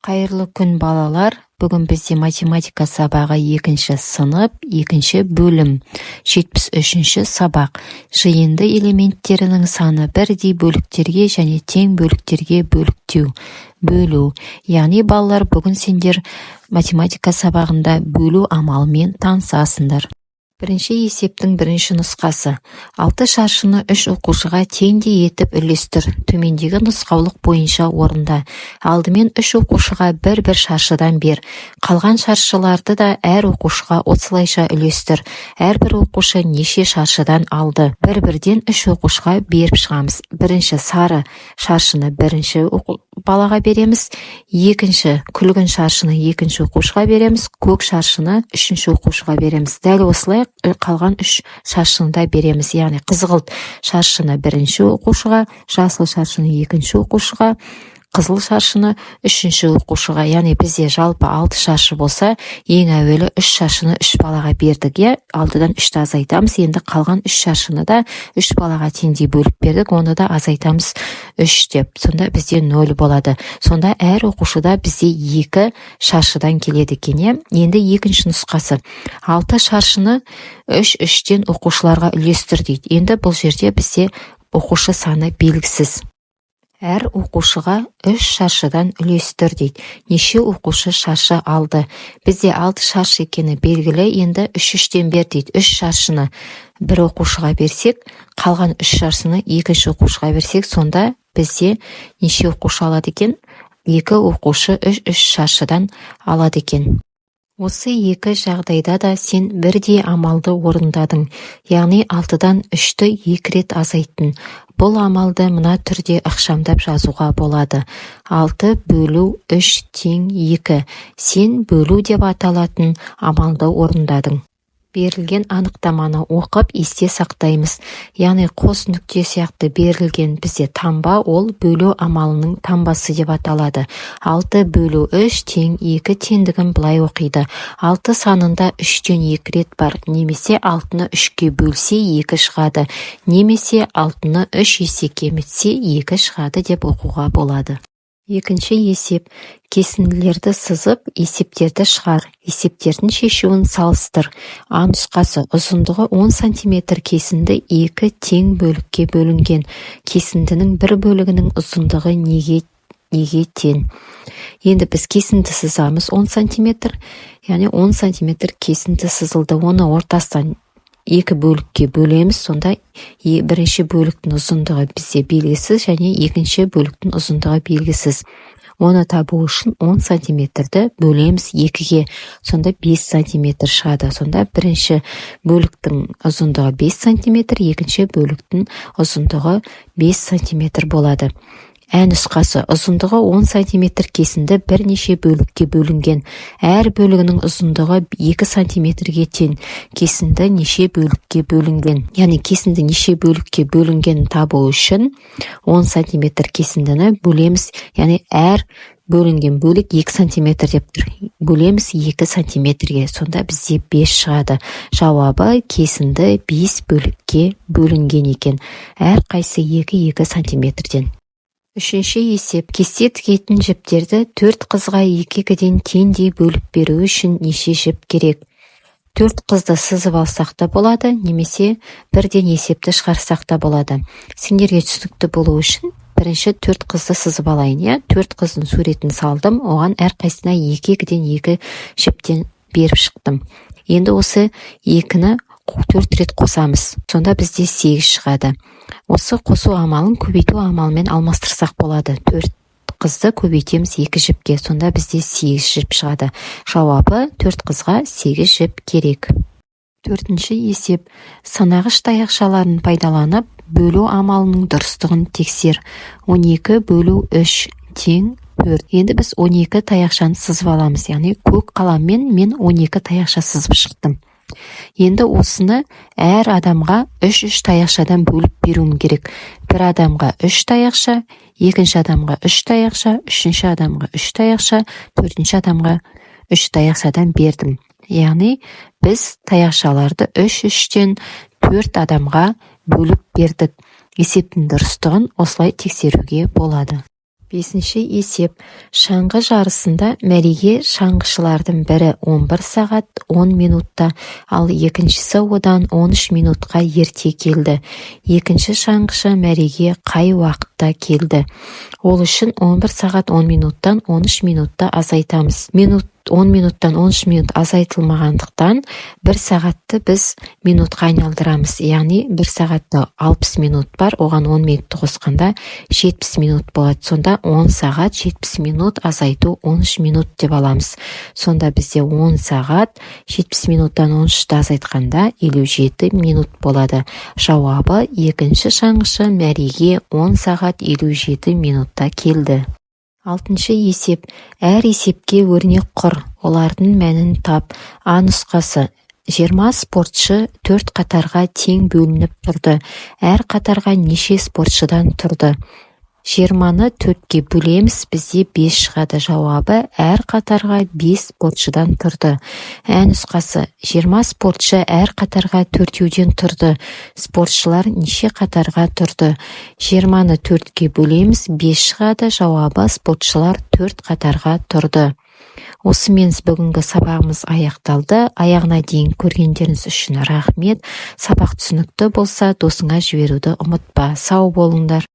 Қайырлы күн, балалар! Бүгін бізде математика сабағы, екінші сынып, екінші бөлім, 73-ші сабақ. Жиынды элементтерінің саны бірдей бөліктерге және тең бөліктерге бөліктеу, бөлу. Яғни, балалар, бүгін сендер математика сабағында бөлу амалымен танысасыңдар. Бірінші есептің бірінші нұсқасы: алты шаршыны үш оқушыға теңдей етіп үлестір. Төмендегі нұсқаулық бойынша орында. Алдымен үш оқушыға бір-бір шаршыдан бер. Қалған шаршыларды да әр оқушыға осылайша үлестір. Әрбір оқушы неше шаршыдан алды? Бір-бірден үш оқушыға беріп шығамыз. Бірінші сары шаршыны бірінші балаға береміз, екінші күлгін шаршыны екінші оқушыға береміз, көк шаршыны үшінші оқушыға береміз. Дәл осылай қалған үш шаршыны да береміз, яғни қызғылт шаршыны бірінші оқушыға, жасыл шаршыны екінші оқушыға, қызыл шаршыны үшінші оқушыға. Яғни бізде жалпы алты шаршы болса, ең әуелі үш шаршыны үш балаға бердік, иә, алтыдан үшті азайтамыз. Енді қалған үш шаршыны да үш балаға теңдей бөліп бердік, оны да азайтамыз үш деп, сонда бізде нөл болады. Сонда әр оқушыда бізде екі шаршыдан келеді екен, иә. Енді екінші нұсқасы: алты шаршыны үш үштен оқушыларға үлестір дейді. Енді бұл жерде бізде оқушы саны белгісіз. Әр оқушыға үш шаршыдан үлестір дейді. Неше оқушы шаршы алды? Бізде алты шаршы екені белгілі. Енді үш үштен бер дейді. Үш шаршыны бір оқушыға берсек, қалған үш шаршыны екінші оқушыға берсек, сонда бізде неше оқушы алады екен? Екі оқушы үш үш шаршыдан алады екен. Осы екі жағдайда да сен бірдей амалды орындадың, яғни алтыдан үшті екі рет азайттың. Бұл амалды мына түрде ықшамдап жазуға болады: алты бөлу үш тең екі. Сен бөлу деп аталатын амалды орындадың. Берілген анықтаманы оқып, есте сақтаймыз. Яғни қос нүкте сияқты берілген бізде таңба, ол бөлу амалының таңбасы деп аталады. Алты бөлу үш тең екі теңдігін былай оқиды: алты санында үштен екі рет бар немесе алтыны үшке бөлсе, екі шығады, немесе алтыны үш есе кемітсе, екі шығады деп оқуға болады. Екінші есеп: кесінділерді сызып, есептерді шығар, есептердің шешуін салыстыр. А нұсқасы: ұзындығы 10 сантиметр кесінді екі тең бөлікке бөлінген. Кесіндінің бір бөлігінің ұзындығы неге тең? Енді біз кесінді сызамыз 10 сантиметр, яғни 10 сантиметр кесінді сызылды. Оны ортасынан екі бөлікке бөлеміз. Сонда бірінші бөліктің ұзындығы бізде белгісіз және екінші бөліктің ұзындығы белгісіз. Оны табу үшін 10 сантиметрді бөлеміз екіге, сонда 5 сантиметр шығады. Сонда бірінші бөліктің ұзындығы 5 сантиметр, екінші бөліктің ұзындығы 5 сантиметр болады. Ә нұсқасы: ұзындығы 10 сантиметр кесінді бірнеше бөлікке бөлінген. Әр бөлігінің ұзындығы 2 сантиметрге тең. Кесінді неше бөлікке бөлінген? Яғни кесінді неше бөлікке бөлінгенін табу үшін 10 сантиметр кесіндіні бөлеміз, яғни әр бөлінген бөлік 2 сантиметр деп тұр, бөлеміз 2 сантиметрге, сонда бізде 5 шығады. Жауабы: кесінді 5 бөлікке бөлінген екен, әрқайсысы 2-2 сантиметрден. Үшінші есеп: кесте тігетін жіптерді төрт қызға екі-екіден теңдей бөліп беру үшін неше жіп керек? Төрт қызды сызып алсақ та болады немесе бірден есепті шығарсақ та болады. Сендерге түсінікті болу үшін бірінші төрт қызды сызып алайын, иә. Төрт қыздың суретін салдым, оған әрқайсысына екі екіден екі жіптен беріп шықтым. Енді осы екіні төрт рет қосамыз, сонда бізде сегіз шығады. Осы қосу амалын көбейту амалымен алмастырсақ болады. Төрт қызды көбейтеміз екі жіпке, сонда бізде сегіз жіп шығады. Жауабы: төрт қызға сегіз жіп керек. Төртінші есеп: санағыш таяқшаларын пайдаланып, бөлу амалының дұрыстығын тексер. 12 бөлу 3 тең 4. Енді біз 12 таяқшаны сызып аламыз, яғни көк қаламмен мен 12 таяқша сызып шықтым. Енді осыны әр адамға үш үш таяқшадан бөліп беруім керек. Бір адамға үш таяқша, екінші адамға үш таяқша, үшінші адамға үш таяқша, төртінші адамға үш таяқшадан бердім. Яғни біз таяқшаларды үш үштен төрт адамға бөліп бердік. Есептің дұрыстығын осылай тексеруге болады. Бесінші есеп. Шаңғы жарысында мәреге шаңғышылардың бірі 11 сағат 10 минутта, ал екіншісі одан 13 минутқа ерте келді. Екінші шаңғышы мәреге қай уақытта келді? Ол үшін 11 сағат 10 минуттан 13 минутты азайтамыз. Минут 10 минуттан 13 минут азайтылмағандықтан, бір сағатты біз минутқа айналдырамыз, яғни бір сағатта 60 минут бар, оған 10 минутты қосқанда 70 минут болады. Сонда 10 сағат 70 минут азайту 13 минут деп аламыз. Сонда бізде 10 сағат 70 минуттан 13-ті азайтқанда 57 минут болады. Жауабы: екінші шаңғышы мәреге 10 сағат 57 минутта келді. Алтыншы есеп. Әр есепке өрнек құр, олардың мәнін тап. А нұсқасы. 20 спортшы төрт қатарға тең бөлініп тұрды. Әр қатарға неше спортшыдан тұрды? 20-ны төртке бөлеміз, бізде 5 шығады. Жауабы: әр қатарға 5 спортшыдан тұрды. Ә нұсқасы. 20 спортшы әр қатарға төртеуден тұрды. Спортшылар неше қатарға тұрды? 20-ны төртке бөлеміз, 5 шығады. Жауабы: спортшылар төрт қатарға тұрды. Осымен бүгінгі сабағымыз аяқталды. Аяғына дейін көргендеріңіз үшін рахмет. Сабақ түсінікті болса, досыңа жіберуді ұмытпа. Сау болыңдар.